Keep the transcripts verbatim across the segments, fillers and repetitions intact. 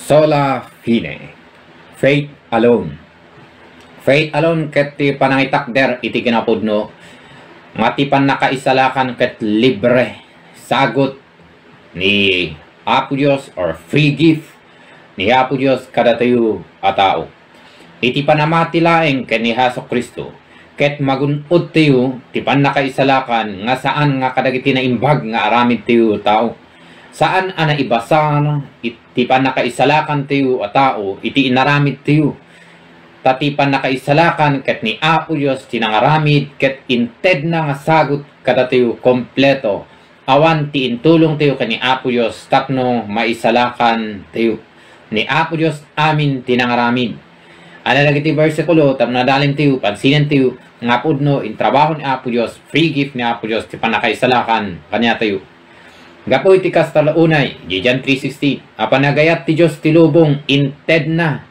Sola fide, faith alone. Faith alone ket ti panangitakder iti kinapudno nga ti pannakaisalakan ket libre, sagut ni Apo Dios or free gift ni Apo Dios kadatayo a tao. Iti panamati laeng ken ni Jesu-Cristo, ket magun-odtayo ti pannakaisalakan nga saan nga kadagiti naimbag nga aramidtayo tao. Saan a naibasar iti pannakaisalakantayo a tao iti inaramidtayo. Ta ti pannakaisalakan ket ni Apo Dios ti nangaramid ket intedna nga sagut kadatayo kompleto. Awan ti intulongtayo ken ni Apo Dios tapno maisalakantayo. Ni Apo Dios amin ti nangaramid. Ania dagiti bersikulo tapno nadalintayo, pansinentayo nga pudno intrabaho ni Apo Dios, free gift ni Apo Dios ti pannakaisalakan kaniatayo. Gapu iti kasta la unay, di John three sixteen, a panagayat ti Dios ti lubong, intedna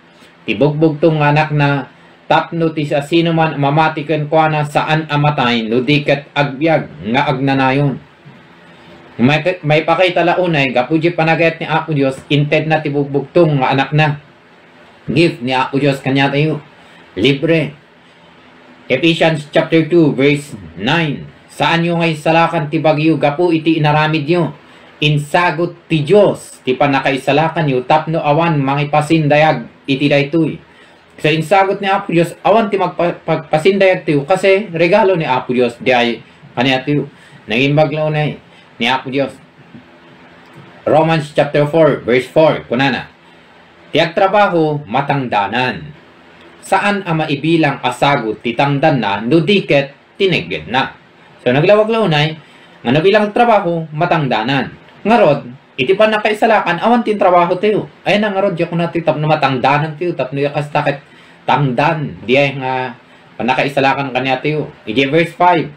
ti bugbugtong nga Anakna, tapno ti siasinoman a mamati kenkuana saan a matay, no di ket agbiag nga agnanayon. May, maipakita la unay, gapu di panagayat ni Apo Dios, intedna ti bugbugtong nga Anakna. Gift ni Apo Dios kaniatayo. Libre. Ephesians chapter two, verse nine, "Saanyo nga isalakan ti bagyo gapu iti inaramidyo. Insagut ti Dios ti pannakaisalakanyo tapno awan mangipasindayag iti daytoy." So, insagut ni Apo Dios, awan ti magpa-, pagpasindayagtayo kasi regalo ni Apo Dios, di ay kaniatayo. Nangimbag la unay ni Apo Dios. Romans chapter four, verse four, kunana, "Ti agtrabaho, matangdanan. Saan a maibilang a sagut ti tangdanna no di ket tineggenna." So, naglawag la unay nga no bilang trabaho, matangdanan. Ngarud, iti pannakaisalakan, awan ti trabahotayo. Ay na ngarud, di kunatayo tapno matangdanantayo, tapno iya kasta ket tangdan, di ay nga pannakaisalakan kaniatayo. Iti verse five,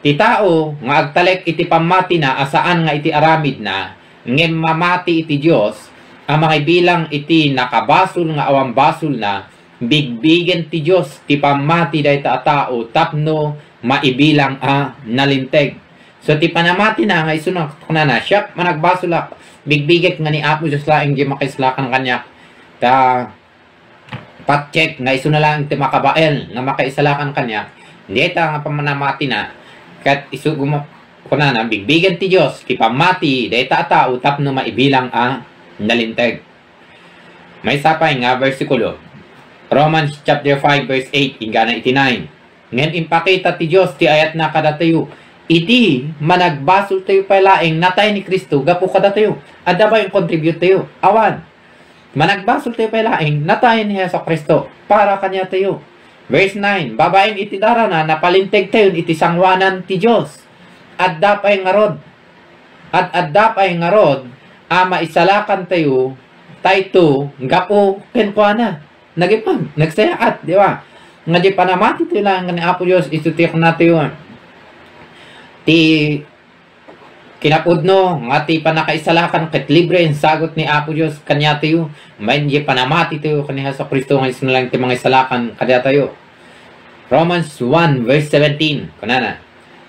"Ti tao nga agtalek iti pammatina a saan nga iti aramidna, ngem mamati iti Dios a mangibilang iti nakabasol nga awan basolna, bigbigen ti Dios ti pammati dayta a tao tapno maibilang a nalinteg." So, ti panamatina nga isuna kunana, "Siak managbasolak, bigbigek nga ni Apo Dios laeng ti makaisalakan kaniak." Ta patchek nga isuna laeng ti makabael nga makaisalakan kaniak. Dayta nga pamanamatina, ket isu guma-, kunana, bigbigen ti Dios ti pammati dayta a tao tapno maibilang a nalinteg. Maysa pay nga bersikulo, Romans chapter five, verse eight, inggana iti nine. Ngem impakita ti Dios ti ayatna kadatayo iti managbasoltayo pay laeng natay ni Cristo gapu kadatayo. Adda ba incontribute tayo? Awan. Managbasoltayo pay laeng natay ni Jesu-Cristo para kaniatayo. Verse nine, "Babaen iti darana, napalintegtayon iti sangoanan ti Dios. Adda pay ngarud, ad-adda pay ngarud a maisalakantayo tayto gapu kenkuana." Nagipag-, nagsayaat, di ba? Nga di panamati tayo lang ni Apo Dios, ito ti kunatayo. Ti kinapudno nga ti pannakaisalakan ket libre insagut ni Apo Dios kaniatayo, main di panamati tayo ken ni Jesu-Cristo nga isuna laeng ti mangisalakan kaniatayo. Romans one verse seventeen, kunana,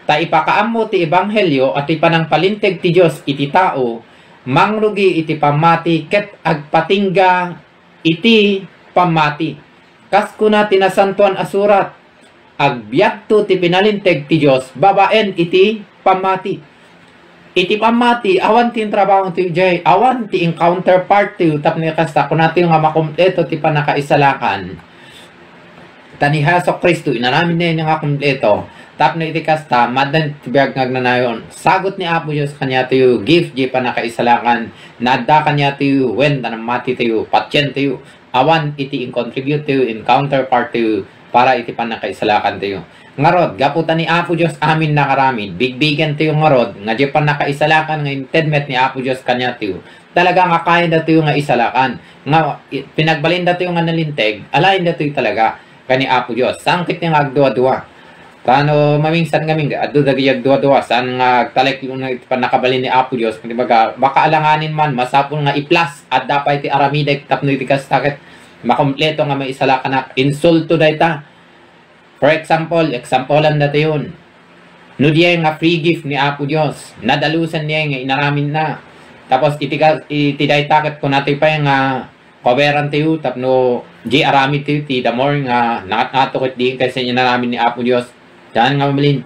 "Ta ipakaammo ti ebanghelio a ti panangpalinteg ti Dios iti tao, mangrugi iti pammati ket agpatingga iti pammati." Kas kuna ti Nasantoan a Surat, "Agbiagto ti pinalinteg ti Dios babaen iti pammati." Iti pammati, awan ti intrabaho ti jay, awan ti incounterpart ti tapno kasta, kunatayo nga makompleto ti pannakaisalakan. Ta ni Jesu-Cristo, inaramidna nga kompleto. Tapno iti kasta, maddan ti biag nga agnanayon. Sagut ni Apo Dios kaniatayo, gift di pannakaisalakan. Nadda kaniatayo, wen ta namatitayo, patientayo. Awan iti incontribute tayo, incounterpart tayo para iti pannakaisalakan tayo. Ngarud, gapu ta ni Apo Dios amin nakaramid, bigbigen tayo ngarud, nga di pannakaisalakan nga inted met ni Apo Dios kaniatayo. Talaga nga kaya datayo nga isalakan. Nga i-, pinagbalin datayo nga nalinteg, alaen datayo talaga kani Apo Dios. Saan ket nga agduadua. Ta no mamingsan ngamin, adda dagiti agduadua, saan nga agtalek iti pannakabalin ni Apo Dios. Kumbaga, baka alanganin man, masapul nga i-plus, adda pay ti aramidek tapno iti kasta ket makompleto nga maisalakanak. Insulto dayta. For example, example-an datayon. No diay nga free gift ni Apo Dios, nadalusan diay nga inaramidna. Tapos iti ka-, iti dayta ket kunatayo pay nga coverantayo tapno di aramidtayo ti the more nga nangat-ngato ket diin kaysa inaramid ni Apo Dios. Saan nga mabalin?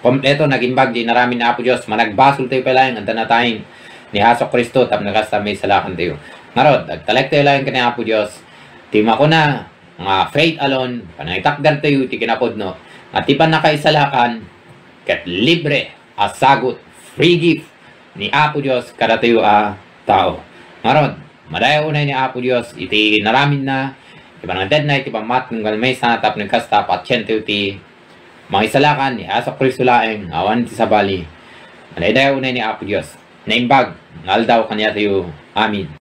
Kompleto, nagimbag di inaramid ni Apo Dios. Managbasoltayo pay laeng, adda nataeng ni Jesu-Cristo tapno kasta maisalakantayo. Ngarud, agtalektayo laeng ken ni Apo Dios. Ti makuna nga faith alone, panangitakdertayo iti kinapudno. Nga ti pannakaisalakan, ket libre a sagut, free gift ni Apo Dios kadatayo a tao. Ngarud, madayaw unay ni Apo Dios iti naramidna, iti panangtedna iti pammateng nga lamesa tapno kasta patientayo ti mangisalakan ni Jesu-Cristo laeng awan ti sabali. Madaydayaw unay ni Apo Dios. Naimbag nga aldaw kaniatayo. Amen.